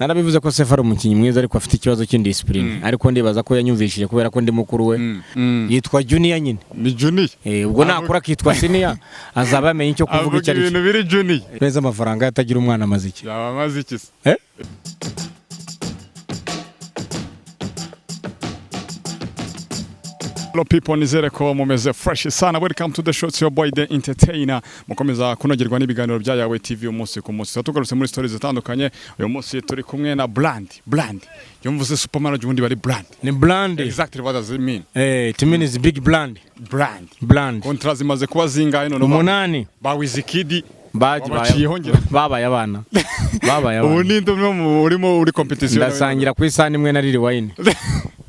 Narabivuze ko Sefu ari umukinnyi mwiza, ariko afite ikibazo cy'indiscipline, ariko ndibaza ko yanyumvishije kubera ko ndi mukuru we. Yitwa Junior nyine. Ni Junior. Ubwo nakura akitwa Senior, azaba yamenye icyo kuvuga Avuga icyo ari cyo. ibintu biri Junior. Neza, amafaranga atagira umwana amaze iki? Yaba amaze iki se? Eh? Hello people, nizere ko mumeze fresh sana. Welcome to the show, it's your boy the entertainer. Mukomeza kunogerwa n'ibiganiro bya Yawe TV umunsi ku munsi. Tuba tugarutse muri stories zitandukanye. Uyu munsi turi kumwe na Brand. Brand. Yumvise Super Manager, ubundi bari Brand. Ni brand. Exactly what does it mean? It means big brand. Brand. Brand. Contrat zimaze kuba zingahe none? 8. Ba Wizkid Baji wabaciyeho ngira. Babaye abana, babaye Ubu abana. ninde umwe urimo uri competition? Ndasangira ku isahani imwe na Lil Wayne,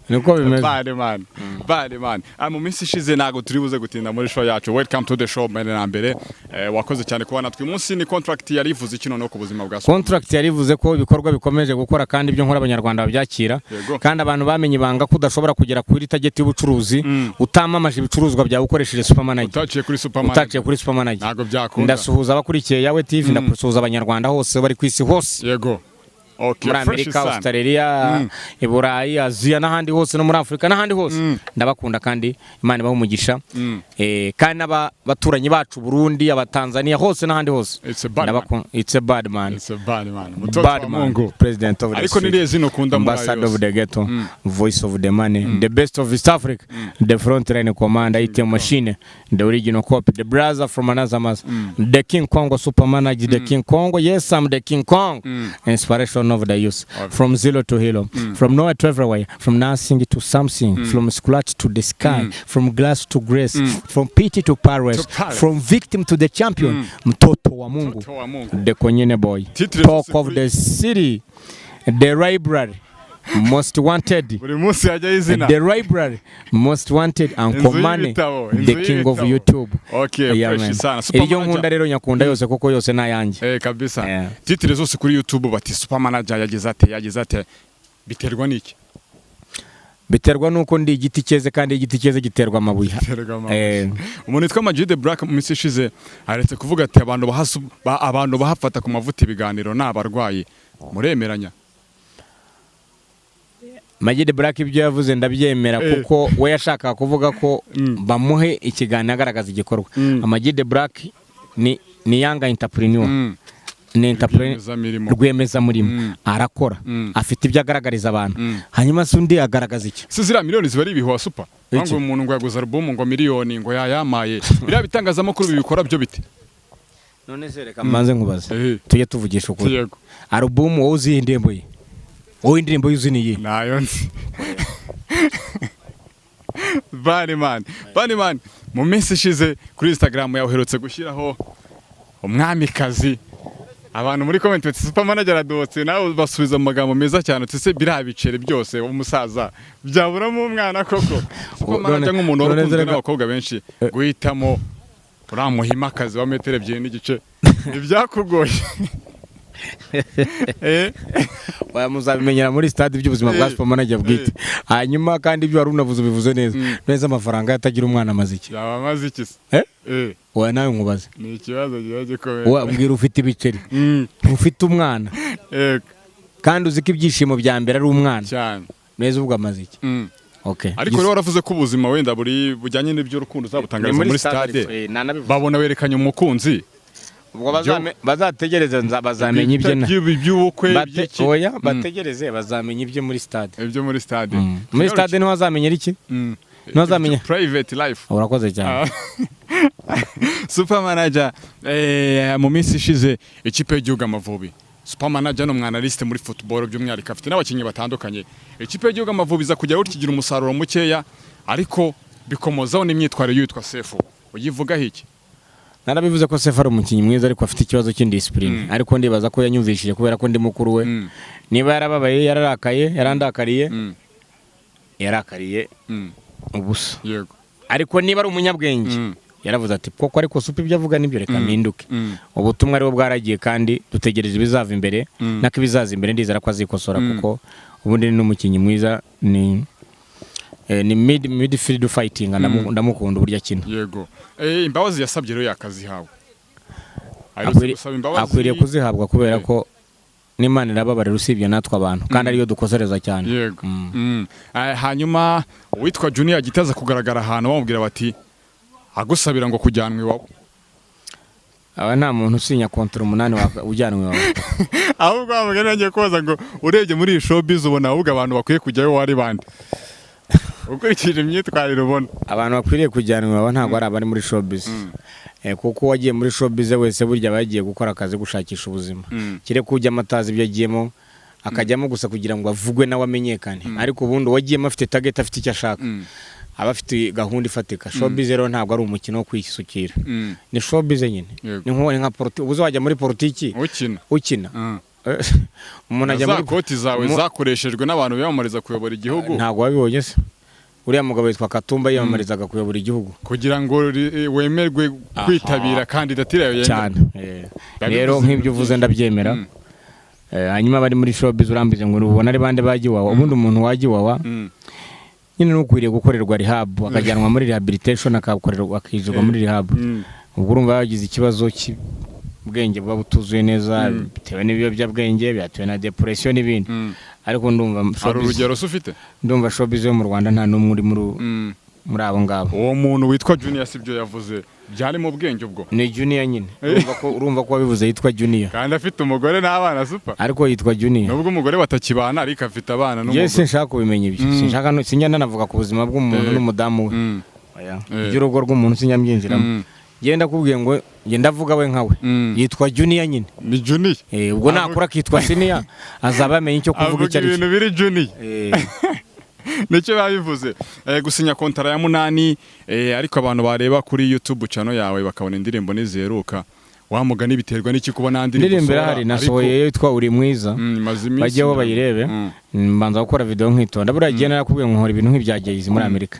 niko bimeze. Bad man. Bad man. Ah, mu minsi ishize, ntabwo turi buze gutinda muri show yacu. Welcome to the show mbere na mbere. Wakoze cyane kuba natwe. Uyu munsi ni contract yarivuze iki noneho ku buzima bwa Super? Contract yarivuze ko ibikorwa bikomeje gukora kandi ibyo nkora Abanyarwanda babyakira. Kandi abantu bamenye ibanga ko udashobora kugera kuri target y'ubucuruzi utamamaje ibicuruzwa byawe ukoresheje Super Manager. Utaciye kuri Super Manager. Utaciye kuri Super Manager. Ntabwo byakunda. Ndasuhuza abakurikiye Yawe TV, ndasuhuza Abanyarwanda hose bari ku isi hose. Yego. Okay, Muri fresh Amerika, sana. Australia, i Burayi, Aziya n'ahandi hose, no muri Afurika n'ahandi hose, ndabakunda kandi Imana ibahe umugisha. Kandi n'abaturanyi bacu, Burundi, Abatanzania, hose n'ahandi hose. It's a bad man. Ndabakunda. It's a bad man. It's a bad man. Mtoto Bad wa man. Mungu. President of the Ariko street. niriye zino ukunda muri ayo Ambassador of yose? the ghetto, voice of the money, the best of East Africa, the front line commander, ATM machine, the original copy, the brother from another mother, the King Kong, super manager, the King Kong. Yes, I'm the King Kong. Inspiration of the youth, from zero to hero, from nowhere to everywhere, from nothing to something, from scratch to the sky, from glass to grace, from pity to Paris, To Paris. from victim to the champion, mtoto wa Mungu, Mtoto wa Mungu. the Konyene boy, Titre talk zose of the city, the library, most wanted. Buri munsi hajyaho izina. The library, most wanted, Uncle Money, y'ibitabo, inzu the king of y'ibitabo. YouTube. Okay, Yeah, fresh man. sana. Super Iryo Manager. nkunda rero nyakunda yose kuko yose ni ayanjye. Kabisa. Yeah. Titre zose kuri YouTube bati Super Manager yagize ate, yagize ate. Biterwa n'iki? Biterwa nuko ndi igiti cyeze, kandi igiti cyeze giterwa amabuye. Biterwa amabuye. Eh. Umuntu witwa Majid Black mu minsi ishize aretse kuvuga ati abantu bahafata ku mavuta ibiganiro ni abarwayi. Muremeranya? Majid Black ibyo yavuze ndabyemera, kuko we yashakaga kuvuga ko bamuhe ikiganiro agaragaza igikorwa. Majid Black ni young entrepreneur, ni entrepreneur. Rwiyemezamirimo. Rwiyemezamirimo, arakora, afite ibyo agaragariza abantu. Hanyuma se undi agaragaza iki? Se ziriya miliyoni ziba ari ibihuha, Super? Iki? Ngo umuntu ngo yaguze album ngo miliyoni ngo yayamaye, biriya bitangazamakuru bibikora byo bite? None se reka mbanze nkubaze, tujye tuvugisha ukuri. Yego. Album wowe uzi indirimbo ye? Wowe indirimbo ye uzi ni iyihe? Nayo nzi. Bani man, bani man, mu minsi ishize kuri Instagram yawe uherutse gushyiraho umwamikazi. Abantu muri comment bati Super Manager aradotse, nawe basubiza mu magambo meza cyane uti se biriya biceri byose umusaza byaburamo umwana koko? Super Manager nk'umuntu wari none ukunzwe reka- n'abakobwa benshi, guhitamo uriya muhimakazi wa metero 2.5 ntibyakugoye? Oya, muzabimenyera muri stade iby'ubuzima bwa Super Manager bwite. Hanyuma kandi ibyo wari unavuze ubivuze neza neza. Amafaranga atagira umwana amaze iki? Yaba amaze iki se? Eh? Eh. Oya, nawe nkubaze. Ni ikibazo kiba gikomeye. Wowe mbwira, ufite ibiceri, ufite umwana, kandi uzi ko ibyishimo bya mbere ari umwana. Cyane. Neza, ubwo amaze iki? Okay. Ariko rero waravuze ko ubuzima wenda buri bujyanye n'iby'urukundo uzabutangariza muri stade. Nanabivuze. Babona werekanye umukunzi. Ubwo bazategereze, bazamenya ibyo By'ubukwe by'iki? Oya, bategereze, bazamenya ibyo muri stade. Ibyo muri stade. Muri stade niho bazamenyera iki? Ntibazamenya. Private life. Urakoze cyane. Super Manager, mu minsi ishize ikipe y'igihugu Amavubi, Super Manager ni umwanalyste muri football by'umwihariko, afite n'abakinnyi batandukanye. Ikipe y'igihugu Amavubi iza kujya kigira umusaruro mukeya, ariko bikomozaho n'imyitwarire y'uwitwa Sefu. Uyivugaho iki? Narabivuze ko Sefu ari umukinnyi mwiza, ariko afite ikibazo cy'indiscipline, ariko ndibaza ko yanyumvishije kubera ko ndi mukuru we. Niba yarababaye, yararakaye, yarandakariye, yarakariye ubusa. Ariko niba ari umunyabwenge, yaravuze ati koko ariko Super ibyo avuga nibyo, reka mpinduke. Ubutumwa aribo bwaragiye, kandi dutegereje ibizava imbere. Nako ibizaza imbere ndizera ko azikosora, kuko ubundi ni n'umukinnyi mwiza, ni midfield fighting, ndamukunda uburyo akina. Yego. Imbabazi yasabye rero yakazihawe? Aherutse gusaba imbabazi. Akwiriye kuzihabwa kubera ko n'Imana irababarira usibye natwe abantu, kandi ariyo dukosereza cyane. Yego. Hanyuma uwitwa Junior agitaza kugaragara ahantu bamubwira bati agusabira ngo kujyanwa iwawe. Aba nta muntu usinya contrat 8 ujyanwa iwawe. Ahubwo wa mugani, ngiye kubaza ngo urebye muri iyi showbiz, ubona ahubwo abantu bakwiye kujyayo wari bande, ukurikije imyitwarire ubona? Abantu bakwiriye kujyanwa iwawe ntabwo ari abari muri showbiz. Kuko uwagiye muri showbiz wese burya aba yagiye gukora akazi, gushakisha ubuzima. Kereka ujyamo atazi ibyo agiyemo, akajyamo gusa kugira ngo avugwe nawe amenyekane. Ariko ubundi uwagiyemo afite target, afite icyo ashaka, aba afite gahunda ifatika. Showbiz rero ntabwo ari umukino wo kwisukira. Ni showbiz nyine. Ni nka politiki. Ubu wajya muri politiki ukina? Ukina. Umuntu ajya za muri koti zawe zakoreshejwe n'abantu biyamamariza kuyobora igihugu. Ntabwo wabibonye se? Uriya mugabo witwa Katumba yiyamamarizaga kuyobora igihugu. Kugira ngo wemerwe kwitabira kandidatire yawe yemerwe. Cyane. Biba Rero bivuze nk'ibyo ibintu uvuze byinshi. ndabyemera. Hanyuma bari muri showbiz, urambize ngo ubona ari bande bajya Iwawa? Ubundi umuntu wajya Iwawa nyine ni ukwiriye gukorerwa rehab, akajyanwa muri rehabilitation, akakorerwa, akijirwa muri rehab. Ubwo urumva yagize ikibazo cy'ubwenge buba butuzuye neza, bitewe n'ibiyobyabwenge, byatewe na depression n'ibindi. Ariko ndumva Hari urugero se ufite? Ndumva showbiz yo mu Rwanda nta n'umwe uri muri abo ngabo. Uwo muntu witwa Junior, si ibyo yavuze byari mu bwenge ubwo? Ni Junior nyine. Urumva ko wabivuze yitwa Junior. Kandi afite umugore n'abana, Super. Ariko yitwa Junior. Nubwo umugore batakibana, ariko afite abana Njye n'umugore. sinshaka kubimenya ibyo. Sinshaka sinjya nanavuga ku buzima bw'umuntu n'umudamu we. Oya. Iby'urugo rw'umuntu sinjya mbyinjiramo. Njye ndakubwiye ngo njye ndavuga we nkawe. Yitwa Junior nyine. Ni Junior. Ubwo nakura akitwa Senior, azaba yamenye icyo kuvuga Avuga icyo ari cyo. ibintu biri Junior. Nicyo babivuze. Gusinya contrat ya 8, ariko abantu bareba kuri YouTube channel yawe bakabona indirimbo niziheruka. Wa mugani, biterwa n'iki kuba nta ndirimbo Indirimbo usohora? irahari, nasohoye yitwa Uri Mwiza. Imaze iminsi. Bajyeho bayirebe. Mbanza gukora video nkitonda. Buriya gihe narakubwiye ngo nkora ibintu nk'ibya Jay-Z muri Amerika.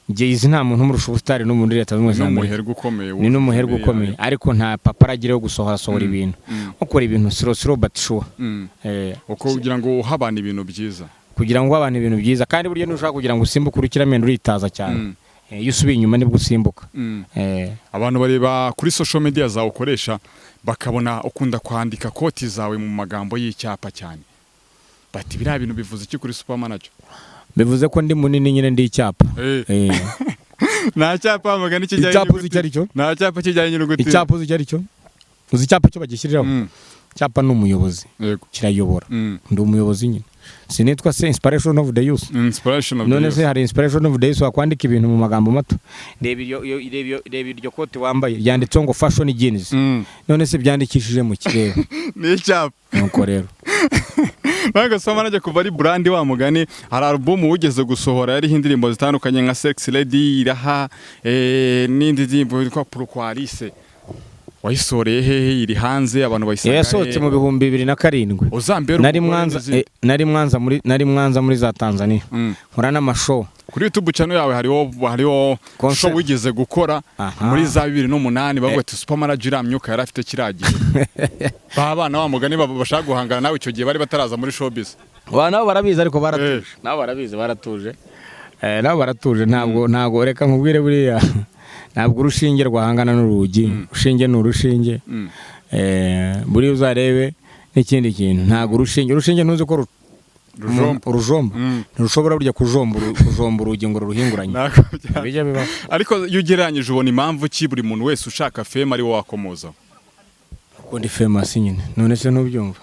Jay-Z nta muntu umurusha ubusitari no muri Leta Zunze Ubumwe za Amerika. N'umuherwe ukomeye. Ni n'umuherwe ukomeye, ariko nta papa aragira yo gusohora sohora ibintu, ukora ibintu slow slow but sure. Uko kugira ngo uhe abantu ibintu byiza. Kugira ngo abantu ibintu byiza. Kandi burya nushaka kugira ngo usimbuke urukiramende, uritaza cyane. Iyo usubiye inyuma nibwo usimbuka. Abantu bareba kuri social media zawe ukoresha, bakabona ukunda kwandika quote zawe mu magambo y'icyapa cyane, bati biriya bintu bivuze iki kuri Super Manager? Bivuze ko ndi munini nyine, ndi icyapa. Nta cyapa mugani kijyanye Icyapa uzi n'inyuguti. icyo ari cyo? Nta cyapa kijyanye n'inyuguti. Icyapa uzi icyo ari cyo? Uzi icyapa cyo bagishyiriraho? Icyapa ni umuyobozi. Kirayobora. Ndi umuyobozi nyine. Sinitwa se Inspiration of the Youth? Inspiration of the None youth. se hari inspiration of the youth wakwandika ibintu mu magambo mato? Reba iryo reba iryo kote wambaye, ryanditseho ngo fashion jeans. None se byandikishije mu kirere? Ni icyapa. Nuko rero. Banga Super Manager kuva ari brand, wa mugani, hari album wugeze gusohora yariho indirimbo zitandukanye nka Sex Lady iraha, n'indi ndirimbo yitwa Pourquoi Alice. Wayisoreye hehe? Iri hanze, abantu bayisanga? Yasohotse mu 2007. Uzambera Nari umugore Mwanza. n'izindi. Nari Mwanza muri za Tanzania, nkora n'amashow. Kuri YouTube channel yawe hariho Concert. show wigeze gukora muri za 2008, bavuga ati Super Manager iriya myuka yari afite kiriya gihe, ba bana, wa mugani, bashaka guhangana nawe icyo gihe bari bataraza muri showbiz. Ba nabo barabizi, ariko baratuje. Nabo barabizi, baratuje. Nabo baratuje. Ntabwo, reka nkubwire, buriya ntabwo urushinge rwahangana n'urugi. Urushinge ni urushinge. Buriya uzarebe n'ikindi kintu, ntabwo urushinge ntuzi ko Rujomba. Urujomba ntirushobora burya kujomba urugi ngo ruruhinguranye. Ntabwo Bijya bibaho. Ariko iyo ugereranyije, ubona impamvu ki buri muntu wese ushaka fame ari wowe wakomozaho? Kuko ndi famous nyine. None se ntubyumva?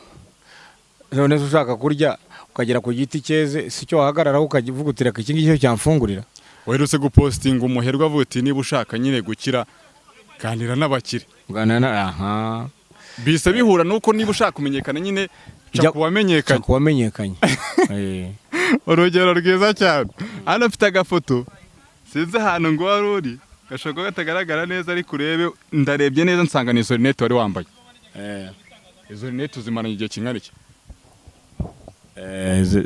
None se ushaka kurya ukagera ku giti cyeze, si cyo wahagararaho ukavuga uti reka iki ngiki cyo cyamfungurira? Uherutse gupostinga umuherwe avuga uti niba ushaka nyine gukira, ganira n'abakire. Ganira na aha. Bise bihura nuko niba ushaka kumenyekana nyine, ca ku wamenyekanye. Ku wamenyekanye. Urugero rwiza cyane, hano afite agafoto, sinzi ahantu ngo wari uri, gashobora kuba katagaragara neza, ariko urebe, ndarebye neza nsanga ni izo rinete wari wambaye. Izo rinete uzimaranye igihe kingana iki?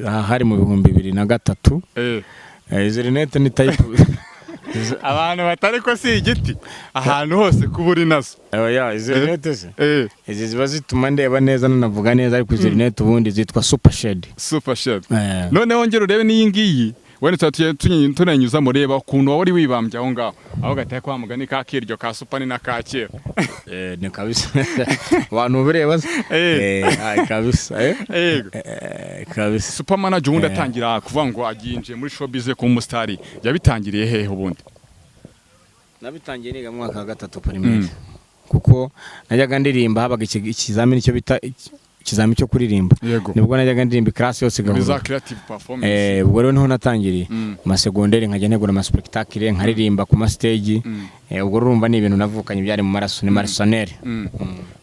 Aha hari mu 2003. Izi rinete ni type Abantu batari ko si igiti ahantu hose kuba uri nazo. Oya, izi rinete se, izi ziba zituma ndeba neza, nanavuga neza, ariko izi rinete ubundi zitwa super shade. Super shade. Noneho ngera urebe n'iyi ngiyi. Wenda tunanyuzamo, reba ukuntu waba uri wibambye aho ngaho, aho gateye kwa mugani ka kiryo ka super ni na ka kera. Ni kabisa, abantu bireba se. Ay, kabisa. Yego. Kabisa. Super Manager ubundi atangira kuvuga ngo aginjiye muri showbiz kuba umusitari, yabitangiriye hehe ubundi? Nabitangiye niga mu mwaka wa gatatu primaire, kuko najyaga ndirimba, habaga ikizamini cyo bita ikizamini cyo kuririmba. Nibwo najyaga ndirimba class yose Muri za igahura. creative performance. Ubwo rero niho natangiriye. Mu segonderi nkajya ntegura ama spectacle, nkaririmba ku ma stage. Ubwo rero urumva ni ibintu navukanye, byari mu maraso, ni marisoneri.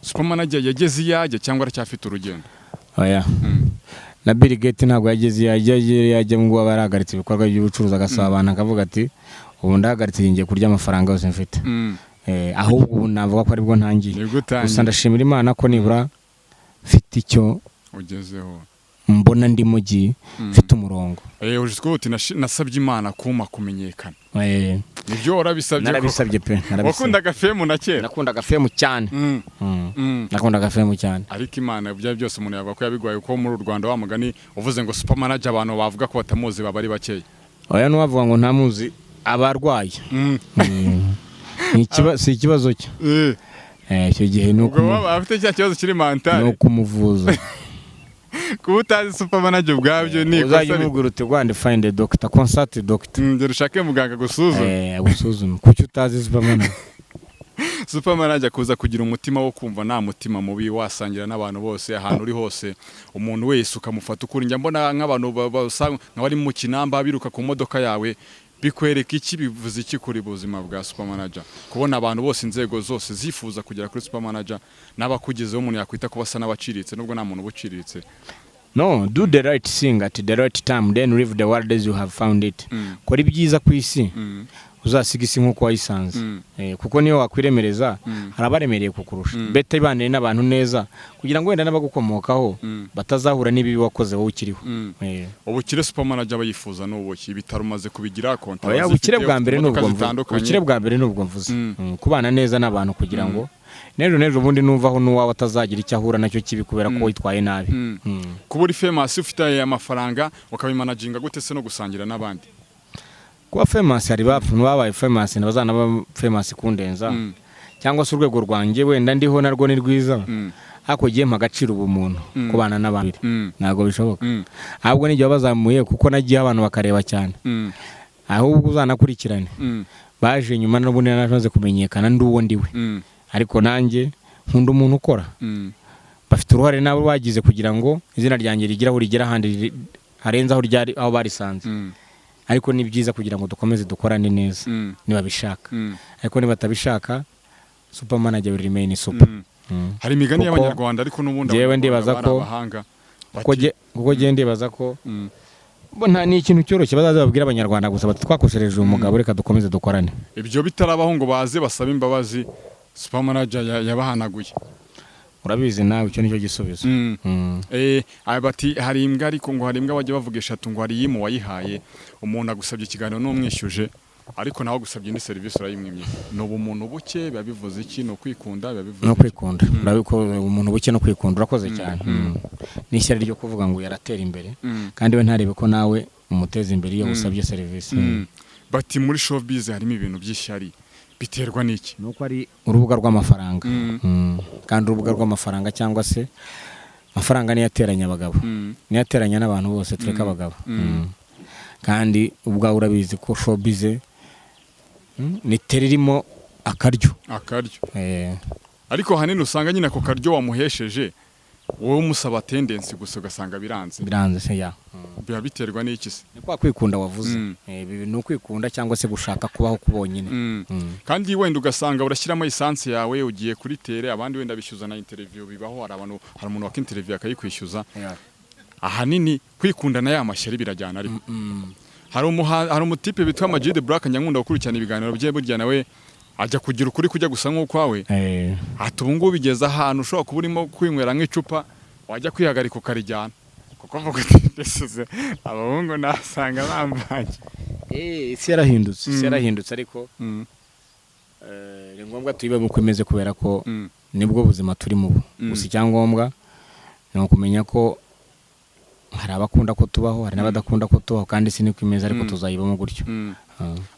Super Manager yageze iyo ajya cyangwa aracyafite urugendo? Oya, na Bill Gates ntabwo yageze iyo ajya, yajya ngo aba yarahagaritse ibikorwa by'ubucuruzi, agasaba abantu akavuga ati: "Ubu ndahagaritse, ngiye kurya amafaranga yose mfite." Ahubwo ubu navuga ko aribwo ntangiye. Nibwo utangiye. Gusa ndashimira Imana ko nibura mfite icyo ugezeho. Mbona ndimo mfite umurongo. Uje uti nasabye Imana kumpa kumenyekana. Nibyo, warabisabye koko? Narabisabye pe, narabisabye. Wakundaga fame na kera? Nakundaga fame cyane. Nakundaga fame cyane. Ariko Imana ibyo byose umuntu yavuga ko yabigwaye, kuko muri uru Rwanda wa mugani uvuze ngo Super Manager, abantu bavuga ko batamuzi baba ari bakeya. Oya, n'uwavuga ngo ntamuzi aba arwaye. Si ikibazo cye. Icyo gihe ni Ubwo baba afite cya kibazo kiri ni mentale. ukumuvuza. Kuba utazi Super Manager ubwabyo ni Uzajya ikosa. umubwira uti: "Go and find a doctor, consult doctor." Dore ushake muganga gusuzuma. Agusuzume, kuki utazi Super Manager? Super Manager kuza kugira umutima wo kumva nta mutima mubi, wasangira n'abantu bose ahantu uri hose, umuntu wese ukamufata ukuri. Njya mbona nk'abantu basa nk'abari mu kinamba biruka ku modoka yawe, bikwereka iki? Bivuze iki kuri buzima bwa Super Manager kubona abantu bose, inzego zose zifuza kugera kuri Super Manager, n'abakugezeho umuntu yakwita ko basa n'abaciriritse, nubwo nta muntu uba uciriritse? No, do the right thing at the right time, then leave the world as you have found it. Kora ibyiza ku isi, uzasiga isi nk'uko wayisanze. Kuko niyo wakwiremereza, hari abaremereye kukurusha. Better ibanire n'abantu neza kugira ngo wenda n'abagukomokaho batazahura n'ibibi wakoze wowe ukiriho. Ubukire Super Manager aba yifuza ni ubuki? Ibitaro umaze kubigira, konti Oya, ubukire bwa mbere ni ubwo mvuze. zitandukanye. Ubukire bwa mbere ni ubwo mvuze. Kubana neza n'abantu kugira ngo n'ejo n'ejo bundi numvaho n'uwawe atazagira icyo ahura nacyo kibi kubera ko witwaye nabi. Kuba uri famous, ufite aya mafaranga, ukabimanaginga gute se no gusangira n'abandi? Kuba famous, hari bapfu babaye famous ntibazanaba famous kundenza, cyangwa se urwego rwanjye wenda ndiho narwo ni rwiza, ariko giye mpa agaciro ubumuntu, kubana n'abandi ntabwo bishoboka. Ahubwo n'igihe bazamuye, kuko nagiye abantu bakareba cyane, ahubwo uzanakurikirane baje nyuma n'ubundi namaze kumenyekana ndi uwo ndiwe. Ariko nanjye nkunda umuntu ukora. Bafite uruhare nabo bagize kugira ngo izina ryanjye rigire aho rigera ahandi harenze aho ryari, aho barisanze. Ariko ni byiza kugira ngo dukomeze dukorane neza nibabishaka, ariko nibatabishaka, Super Manager will remain super. Hari imigani Kuko y'Abanyarwanda, ariko n'ubundi njyewe Abanyarwanda ndibaza bari ko- abahanga. Kuko jye ndibaza ko bo nta ni ikintu cyoroshye, bazaza babwira Abanyarwanda gusa bati: "Twakoshereje uyu mugabo, reka dukomeze dukorane." Ibyo bitarabaho ngo baze basabe imbabazi, Super Manager yabahanaguye. Urabizi nawe, icyo nicyo gisubizo. Aba bati hari imbwa, ariko ngo hari imbwa bajya bavuga eshatu, ngo hari iyimu wayihaye. Umuntu agusabye ikiganiro n'umwishyuje, ariko nawe agusabye indi serivisi urayimwimye. Ni ubumuntu buke? Biba bivuze iki? Ni ukwikunda? Biba bivuze No iki? kwikunda. Urabiko umuntu buke no kwikunda, urakoze cyane. N'ishyari ryo kuvuga ngo yaratera imbere kandi we ntarebe ko nawe umuteza imbere iyo usabye serivisi. Bati muri showbiz harimo ibintu by'ishyari, biterwa n'iki? Ni uko ari urubuga rw'amafaranga. Kandi urubuga rw'amafaranga, cyangwa se amafaranga, niyo ateranya abagabo, niyo ateranya n'abantu bose, tureke abagabo. Kandi ubwawe urabizi ko showbiz ni terrain irimo akaryo. Akaryo. Ariko ahanini usanga nyine ako karyo wamuhesheje wowe umusaba tendensi gusa, ugasanga biranze. Biranze se ya. Biba biterwa n'iki se? Ni kwa kwikunda wavuze. Ibi ni ukwikunda cyangwa se gushaka kubaho kubonyine. Kandi wenda ugasanga urashyiramo essence yawe, ugiye kuri terrain, abandi wenda bishyuza na interview, bibaho. Hari abantu, hari umuntu waka interview akayikwishyuza. Ahanini kwikunda na ya mashyari birajyana, ariko hari umutipe witwa Majid Black, nyankunda gukurikirana ibiganiro bye, burya nawe ajya kugira ukuri kujya gusa nk'ukwawe. Ati ubu ngubu bigeze ahantu ushobora kuba urimo kwinywera nk'icupa, wajya kwihagarika ukarijyana, kuko mvuga uti mbese abahungu nasanga bambaye. Isi yarahindutse, isi yarahindutse, ariko ni ngombwa tuyibemo uko imeze kubera ko nibwo buzima turimo ubu. Gusa icyangombwa ni ukumenya ko Hari abakunda ko tubaho, hari n'abadakunda ko tubaho, kandi si niko imeze, ariko tuzayibamo gutyo.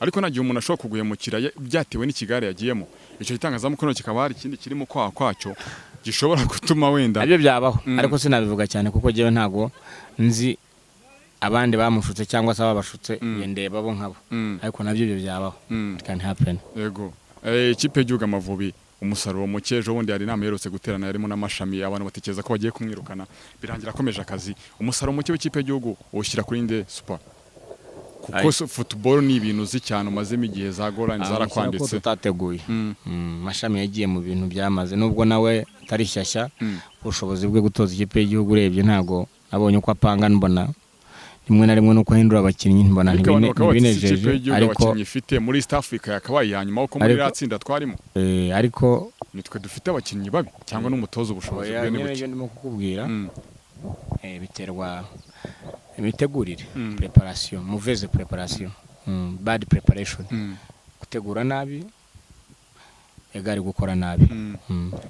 Ariko nta gihe umuntu ashobora kuguhemukira byatewe n'ikigare yagiyemo, icyo gitangazamakuru kikaba hari ikindi kirimo kwaha kwacyo gishobora gutuma wenda Nabyo byabaho, ariko sinabivuga cyane kuko jyewe ntago nzi abandi bamushutse cyangwa se ababashutse. Njye ndeba bo nkabo, ariko nabyo ibyo byabaho. It can happen. Yego. Ikipe y'igihugu Amavubi, umusaruro muke. Ejo bundi hari inama iherutse guterana yarimo n'amashami, abantu batekereza ko bagiye kumwirukana, birangira akomeje akazi. Umusaruro muke w'ikipe y'igihugu uwushyira kuri nde, Super? Kuko football ni ibintu uzi cyane, umazemo igihe, za gorani Ko zarakwanditse. tutateguye. Mashami yagiye mu bintu byamaze, nubwo nawe atari shyashya. Ubushobozi bwe gutoza ikipe y'igihugu, urebye ntabwo nabonye uko apanga, mbona rimwe na rimwe nuko ahindura abakinnyi, mbona Ariko abantu bakaba bati: "Si ikipe ntibinejeje." y'igihugu Ariko abakinnyi ifite muri East Africa yakabaye iya nyuma, kuko muri iriya tsinda twarimo ariko nitwe dufite abakinnyi babi, cyangwa n'umutoza ubushobozi Oya, bwe ni nyine buke?" ibyo ndimo kukubwira, biterwa imitegurire, preparation, mauvaise preparation, bad preparation, gutegura nabi egari gukora nabi.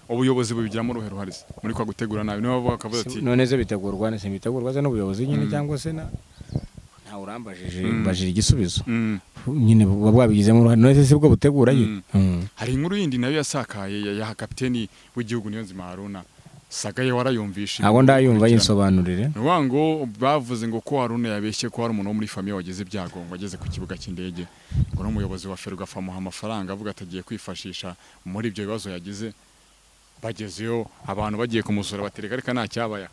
Ubuyobozi bubigiramo uruhe ruhare se muri kwa gutegura nabi? Niba bavuga bakavuga ati None se bitegurwa, se bitegurwa se n'ubuyobozi nyine, cyangwa se na ntawe urambajije, mbajije igisubizo nyine, buba bwabigizemo uruhare. None se si bwo butegura ye? Hari inkuru yindi nayo yasakaye ya kapiteni w'igihugu Niyonzima Haruna Sagaye, warayumvishe? Ntabwo ndayumva, yinsobanurire. Ni ukuvuga ngo bavuze ngo ko Haruna yabeshye ko hari umuntu wo muri famille wagize ibyago, ngo ageze ku kibuga cy'indege, ngo n'umuyobozi wa Ferwafa amuha amafaranga, avuga ati agiye kwifashisha muri ibyo bibazo yagize. Bagezeyo, abantu bagiye kumusura batereka reka nta cyabaye.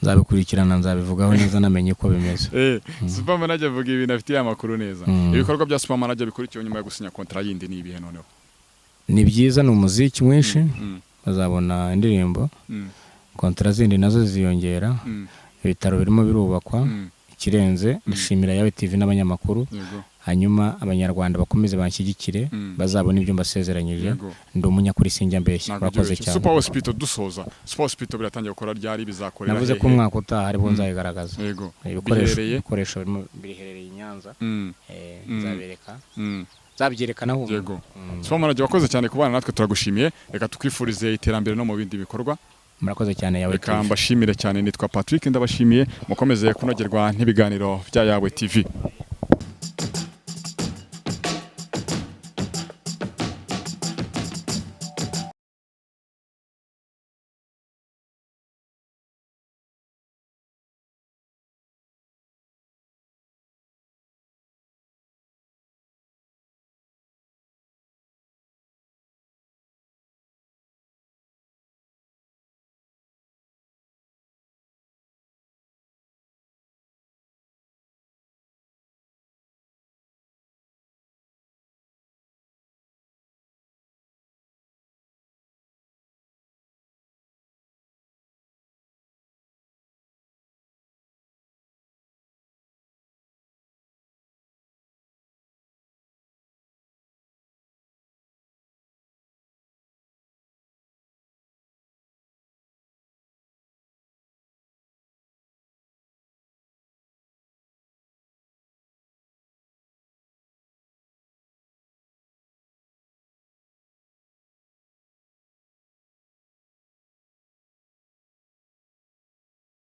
Nzabikurikirana, nzabivugaho neza namenye uko bimeze. Super Manager avuga ibintu afitiye amakuru neza. Ibikorwa bya Super Manager bikurikiyeho nyuma yo gusinya contrat yindi ni ibihe noneho? Ni byiza, ni umuziki mwinshi, bazabona indirimbo, contrat zindi nazo ziyongera, ibitaro birimo birubakwa. Ikirenze, ndashimira Yawe TV n'abanyamakuru. Hanyuma Abanyarwanda bakomeze banshyigikire, bazabona ibyo mbasezeranyije. Ndi umunyakuri, sinjya mbeshya. Ntabwo Urakoze byoroshye. cyane. Super Hospital, dusoza, Super Hospital biratangiye gukora ryari? Bizakorera Navuze ko hehe? umwaka utaha aribwo nzayigaragaza. Ibikoresho Biherereye? Ibikoresho birimo biherereye i Nyanza. Nzabereka, nzabyerekana ahubwo. Super Manager, wakoze cyane kubana natwe, turagushimiye. Reka tukwifurize iterambere no mu bindi bikorwa. Murakoze cyane, Yawe Reka TV. mbashimire cyane, nitwa Patrick, ndabashimiye. Mukomeze kunogerwa n'ibiganiro bya Yawe TV.